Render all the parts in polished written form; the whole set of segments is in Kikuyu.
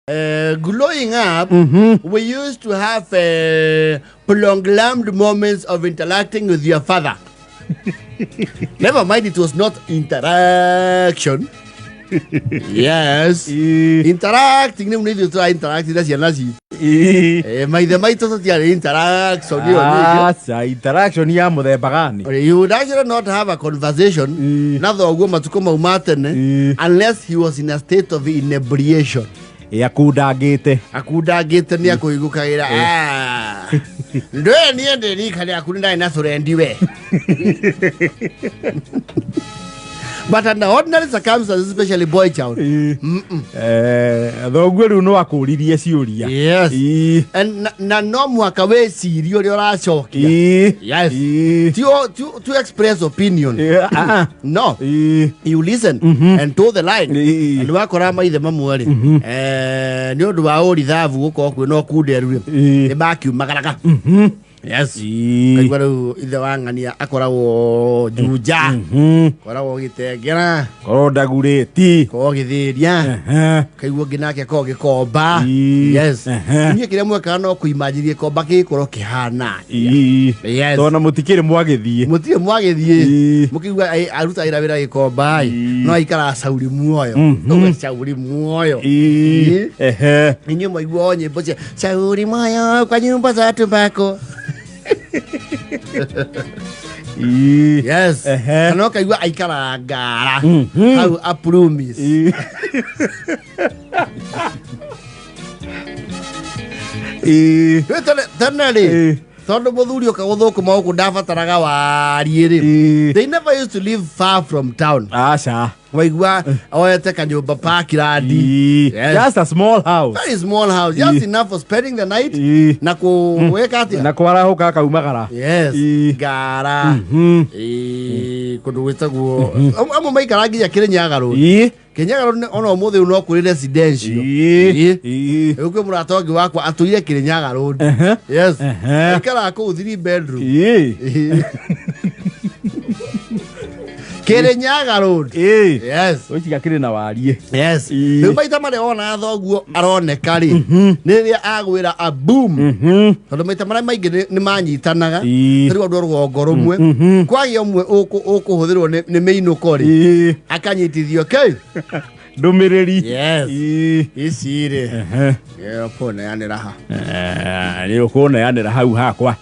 Growing up, we used to have prolonged moments of interacting with your father. Never mind, it was not interaction. Yes. Interacting, nĩ ithuĩ tũra interact na ciana citũ. Maithe maitũ tũtiarĩ interaction ĩyo nyingĩ. Aca, interaction ya mũthemba gani? You would actually not have a conversation na thoguo matukũ mau ma tene unless he was in a state of inebriation. Akundangĩte. Akundangĩte nĩ akũhingũkagĩra. Ah. Ndũĩ niĩ ndĩ rika rĩaku nĩ ndarĩ na tũrendi we. But under ordinary circumstances, especially boy child. Thoguo rĩu no akũririe ciũria. Yes. And na no mũhaka wĩcirie ũrĩa ũracokia. Yes. To express opinion. No. You listen and toe the line. Nĩ wakora maithe mamwe rĩ. Nĩ ũndũ wa ũrithabu gũkorwo kwĩna ũkunderu rĩ. Nĩ makiumagaraga. Yes. Kaigua rĩu ithe wa ng'ania akoragwo Juja. Koragwo gĩtengera. Korwo ndagurĩti. Korwo gĩthĩria. Kaigua ũngĩ nake akoragwo gĩkomba. Yes. Inyuĩ kĩrĩa mwekaga no kũimanjĩria gĩkomba gĩgĩkorwo kĩhana. Yes. Tondũ mũtikĩrĩ mwagĩthiĩ. Mũtirĩ mwagĩthiĩ. Mũkĩigua arutagĩra wĩra gĩkomba ĩ. No aikaraga cauri muoyo. Ũguo cauri muoyo. Inyuĩ mwaigua o nyĩmbo cia cauri muoyo kwa nyumba za tumbako. Yes. Kana ũkaigua aikaraga ngara hau Aprumis. Rĩu tene rĩ, tondũ mũthuri ũka gũthũkũma gũkũ ndabataraga wariĩ rĩ, they never used to live far from town. Aca. Waigua oete kanyũmba parkland. Yes. Just a small house. Very small house, just enough for spending the night na kũwĩka atĩa? Na kwarahũka akaumagara. Yes. Ngara. Kũndũ gwĩtagwo amwe maikara nginya Kĩrĩnyaga Road. Kĩrĩnyaga Road ona ũmũthĩ ũyũ no kũrĩ residential. Rĩu kwĩ mũrata ũngĩ wakwa atũire Kĩrĩnyaga Road. Yes. Aikaraga kũu 3 bedroom. Kĩrĩnyaga Road. Yes. Ũcio gakĩrĩ na wariĩ. Yes. Rĩu maita marĩa wona thoguo aroneka rĩ, nĩ rĩrĩa agwĩra a boom. Tondũ maita marĩa maingĩ nĩ manyitanaga. Rĩu andũ a rũgongo rũmwe. Kwagĩa ũmwe ũkũhũthĩrwo nĩ mĩinũko rĩ, akanyitithio kĩ? Ndũmĩrĩri. Yes. Ici rĩ. Ũkũneanĩra ha? Nĩ ũkũneanĩra hau hakwa.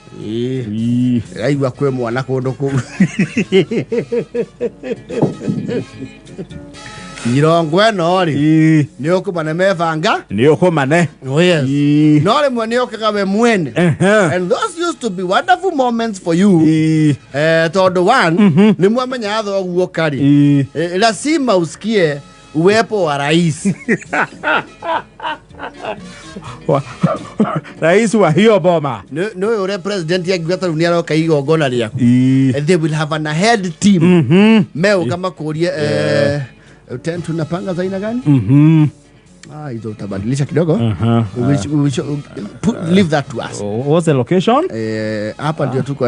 Raigua kwĩ mwana kũndũ kũu. Irongo ĩno rĩ, nĩ ũkũmane mebanga. Nĩ ũkũmane. Oh, yes. No rĩmwe nĩ ũkaga we mwene. And those used to be wonderful moments for you. Tondũ one, nĩ mwamenyaga thoguo karĩ. Lazima usikie uwepo wa rais. Rais wa hiyo boma. Nĩ ũyũ ũrĩa president angiuga ta rĩu nĩ aroka igongona rĩaku. And they will have an ahead team. Megũka makũrie tent unapanga za aina gani? Ah, hizo utabadilisha kidogo. We will leave that to us. What's the location? Hapa ndio tuko.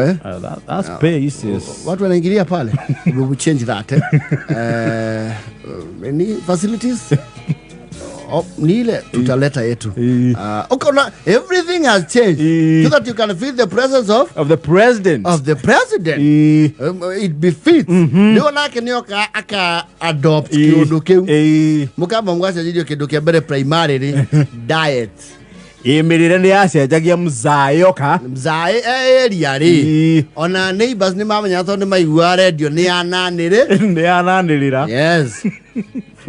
That space is Watu wanaingilia pale. We will change that. Any facilities? Oh, ni ile tutaleta yetu. Okay, now everything has changed so that you can feel the presence of of the president. Of the president. It befits. Ndio nake nioka aka adopt kiundu kiu. Mukamba mugacenjerio kindu kia mbere primarily diet. Mĩrĩre nĩ yacenjagia mzayoka. Mzae area rĩ. Ona neighbors nĩ mamenya tondũ nĩ maiguaga radio nĩ yananĩrĩ. Nĩ yananĩrĩra. Yes.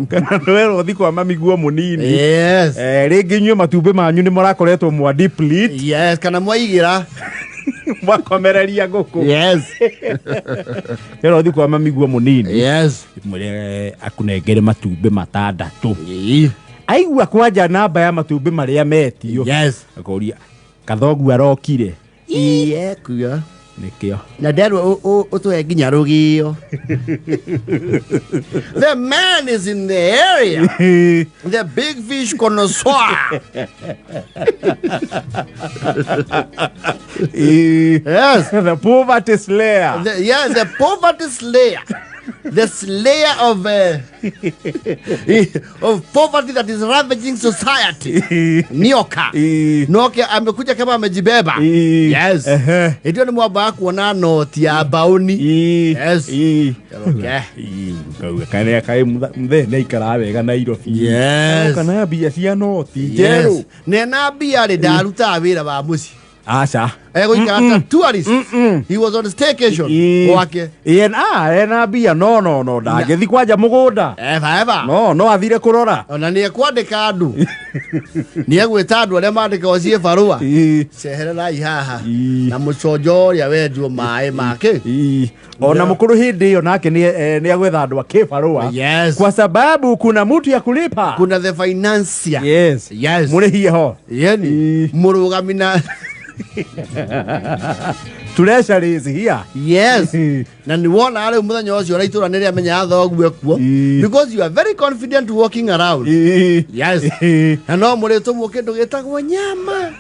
Kana nĩwerwo thi kwa mamiguo mũnini. Yes. Rĩngĩ inyuĩ matumbĩ manyu nĩ mũrakoretwo mwa deplete. Yes, kana mwaigĩra. Mwakomereria ngũkũ. Yes. Werwo thi kwa mamiguo mũnini. Yes. Mwĩre akũnengere matumbĩ matandatũ. Aigua kwanja namba ya matumbĩ marĩa metio. Yes. Akoria kathogu arokire. Iye kuya. Nĩkĩo. Na nderwo ũtũhe nginya rũgĩo. The man is in the area. The big fish connoisseur. Yes. The poverty slayer. Yes, the poverty slayer. The slayer of poverty that is ravaging society nioka. Noke amekuja kama amejibeba. Yes. Hĩndĩ ĩyo nĩ mwambaga kuona noti ya mbaũni. Yes. Okay. Ngauga kana kaĩ mũthee nĩ aikaraga wega Nairobi. Yes. Kana mbia cia noti njerũ. Yes. Nena mbia rĩ, ndarutaga wĩra wa mũciĩ. Aca. Egũikara ta tourist. He was on staycation gwake. Ena mbia no no no ndangĩthi kwanja mũgũnda. Eva eva. No no athire kũrora. Ona nĩ ekwandĩka andũ, nĩ egwĩta andũ arĩa mandĩkagwo ciĩ barũa, cehererai haha na mũconjo ũrĩa wenjwo maĩ make. Ona mũkũrũ hĩndĩ ĩyo nake nĩ agwetha andũ a kĩbarũa. Kwa sababu kuna mtu ya kulipa. Kuna the financier. Yes. Yes. Mũrĩhie ho. Yeni mũrũgami na Treasury is here. Yes, na nĩ wona rĩu mũthenya ũcio ũrĩa itũra nĩ rĩamenyaga thoguo kuo, because you are very confident walking around. Yes. Na no mũrĩtũmwo kĩndũ gĩtagwo nyama.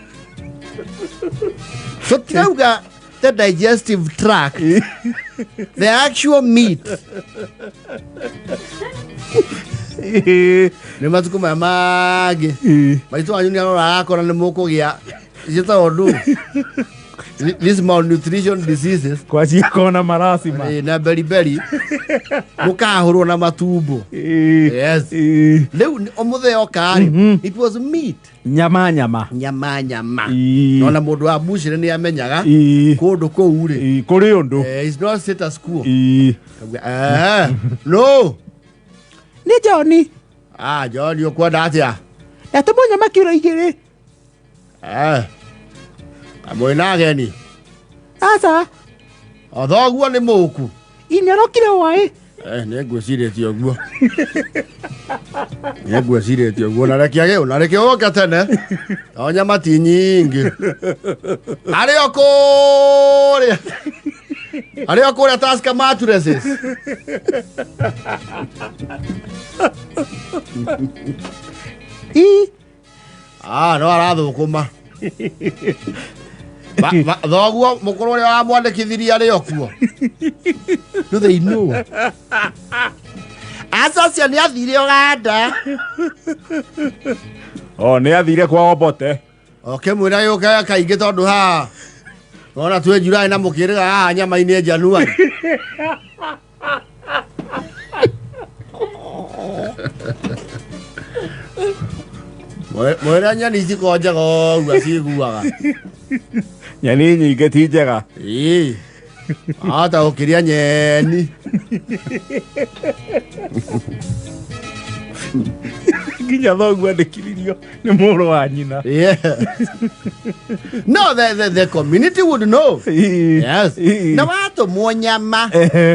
Tũtirauga the digestive tract, the actual meat. Nĩ matukũ maya mangĩ maitũ wanyu nĩ aroraga akona nĩ mũkũgĩa ciĩtagwo ndũ, these malnutrition diseases. Kwaciakona maracima. Na beriberi mũkahũrwo na matumbo. Yes. Rĩu ũmũthĩ oka-rĩ, it was meat. Nyama nyama. Nyama nyama. Nona mũndũ wa bucĩrĩ nĩ amenyaga kũndũ kũu rĩ Kũrĩ ũndũ. It's not status quo. Kauga, no. Nĩ John. Ah, John, ũkwenda atĩa? Ndatũmwo nyama kiro 2. Mwĩna ageni? Aca. O thoguo nĩ mũku? Inarokire hwaĩ. Nĩ ngwĩcirĩtie ũguo, nĩ ngwĩcirĩtie ũguo, na reke agĩ na reke ũke tene to nyama ti nyingĩ. Arĩ o kũrĩa, arĩ o kũrĩa Tusker mattresses. Ah, no arathũkũma. Thoguo mũkũrũ ũrĩa wamwandĩkithirie arĩ o kuo? Do they know? Aca, ũcio nĩ athire Ũganda. O nĩ athire kwa Obote. Ũkĩmwĩra yũke kaingĩ tondũ haha wona twĩ July na mũkĩrĩga haha nyama-inĩ January. Mwĩre nyeni cikorwo njega ũguo aciguaga. Nyeni nyingĩ ti njega. Ĩĩ. Ahota gũkĩria nyeni. Nginya thoguo andĩkithirio nĩ mũrũ wa nyina. Yeah. No, the community would know. Yes. Na watũmwo nyama,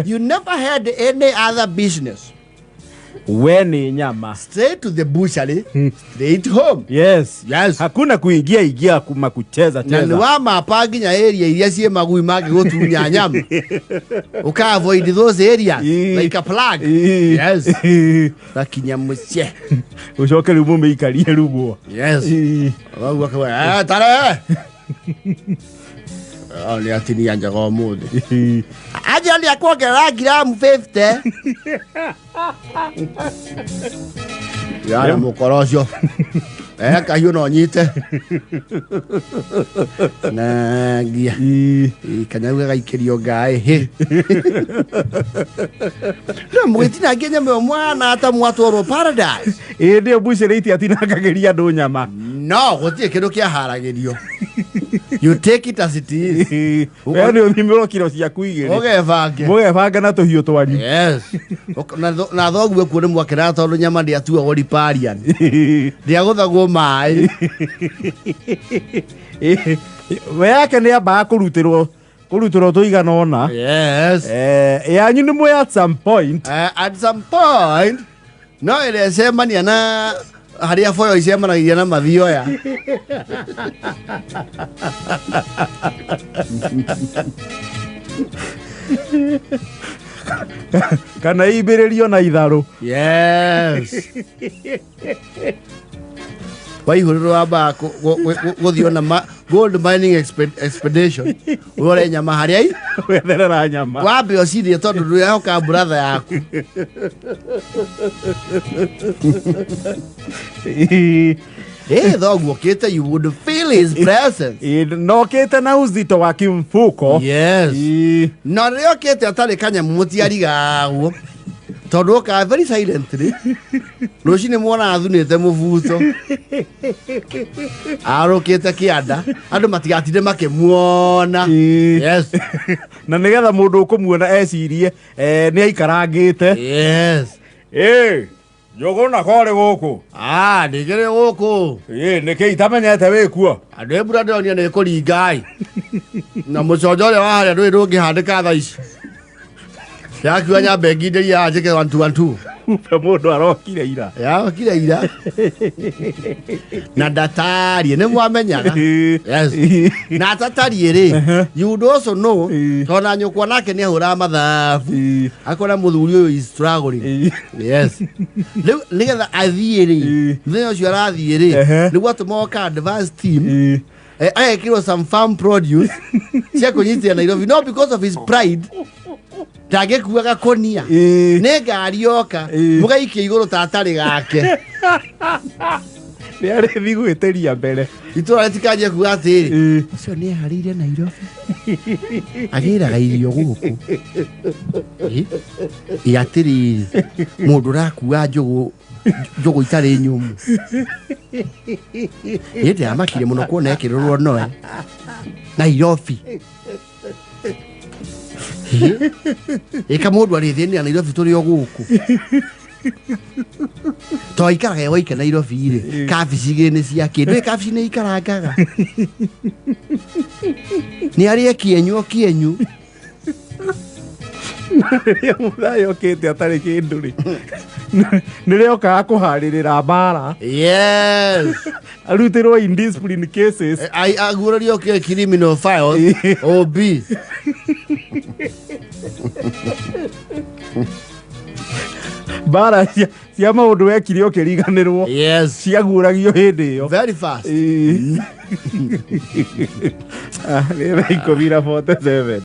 you never had any other business. We nĩ nyama. Straight to the butchery, straight home. Yes. Yes. Hakuna kuingia ingia kuma kucheza Na nĩ cheza. wamapa nginya area iria ciĩ magui mangĩgũtunya nyama. Ũka avoid those areas like a plague. Yes. Gakinya mũciĩ. Ũcoke rĩu mũmĩikarie rugwo. Yes. Ũguo akauga, "Tare. Oh, nĩ atinia njega ũmũthĩ. Anjĩra nĩ akuongerera ngiramu 50. Yara mũkoro ũcio. Kahiũ no nyite. Nangia. Kanyau gagaikĩrio ngaĩ. Hĩ. No mũgĩtinangia nyama ĩyo mwana ta mwatwarwo paradise. Ĩĩ, ndĩyo mbucĩrĩ itiatinangagĩria andũ nyama. No, gũtirĩ kĩndũ kĩaharagĩrio. You take it as it is. We nĩ ũthimĩrwo kiro ciaku 2. Ũgebange. Mũgebanga na tũhiũ twanyu. Yes. Na thoguo kuo nĩ mwakenaga tondũ nyama ndĩatuagwo riparian. Ndĩagũthagwo maĩ. We yake nĩ ambaga kũrutĩrwo tũigana ũna. Yes. Yanyu nĩ mwĩ at some point. At some point no ĩrĩa ĩcemania na harĩa boyo icemanagia na mathioya. Kana imbĩrĩrio na itharũ. Yes. Waihũrĩrwo wambaga gũthiĩ ona Gold mining expedition ũrore nyama harĩa i Wetherera nyama. Wambe ũcirĩe tondũ ndwĩhoka brother yaku. Ĩ thoguo ũkĩte, you would feel his presence. Nokĩte na uzito wa kimfuko. Yes. Na rĩrĩa ũkĩte atarĩ kanyamũ, mũtiarigagwo tondũ okaga very silently. Rũcinĩ muona athunĩte mũbuto, arũkĩte kĩanda, andũ matigatinde makĩmuona. Yes. Na nĩgetha mũndũ ũkũmuona ecirie nĩ aikarangĩte. Yes. Ĩ Njũgũna korĩ gũkũ? Ah, ndĩkĩrĩ gũkũ. Ĩ nĩkĩ itamenyete wĩkuo? Andũ ĩ mbura ndĩronio nĩ ĩkũringa ĩ, na mũconjo ũrĩa wa harĩa ndũĩ ndũngĩhandĩka thaa ici. Yakiuga nyambe ngindĩrie haha njĩke one two one two. Kumbe mũndũ arokire ira. Yakire ira na ndatariĩ nĩ mwamenyaga. Yes. Na atatariĩ rĩ, you would also know, tondũ na nyũkwa nake nĩ ahũraga mathabu, akona mũthuri ũyũ is struggling. Yes. Rĩu nĩgetha athiĩ rĩ, mũthenya ũcio arathiĩ rĩ, nĩguo atũma oka advance team, agekĩrwo some farm produce cia kũnyitĩra Nairobi. No because of his pride ndangĩkua gakonia. Nĩ ngari yoka, mũgaikia igũrũ ta atarĩ gake. Nĩ arĩthi gwĩtĩria mbere. Itũra rĩtikanjie kuga atĩrĩ, ũcio nĩ eharĩire Nairobi, agĩraga irio gũkũ. Ĩ atĩrĩrĩ, mũndũ ũrakua njũgũ, njũgũ itarĩ nyũmũ. Ĩ ndĩramakire mũno kuona ekĩrĩrwo noe Nairobi. Ĩ, ĩka mũndũ arĩthĩnĩra Nairobi tũrĩ o gũkũ, to aikaraga e waika Nairobi rĩ, kabici igĩrĩ nĩ ciake. Ndũĩ kabici nĩ ikarangaga, nĩ arĩe kĩenyu o kĩenyu. Rĩrĩa mũthaya okĩte atarĩ kĩndũ rĩ, nĩrĩo okaga kũharĩrĩra mbara. Yes. Arutĩrwo indiscipline cases. Aguũrĩrio kĩ criminal files OB. Mbara cia maũndũ wekire ũkĩriganĩrwo. Yes. Ciaguũragio hĩndĩ ĩyo. Very fast. Ĩĩ. Ah, nĩ thaa 10:47.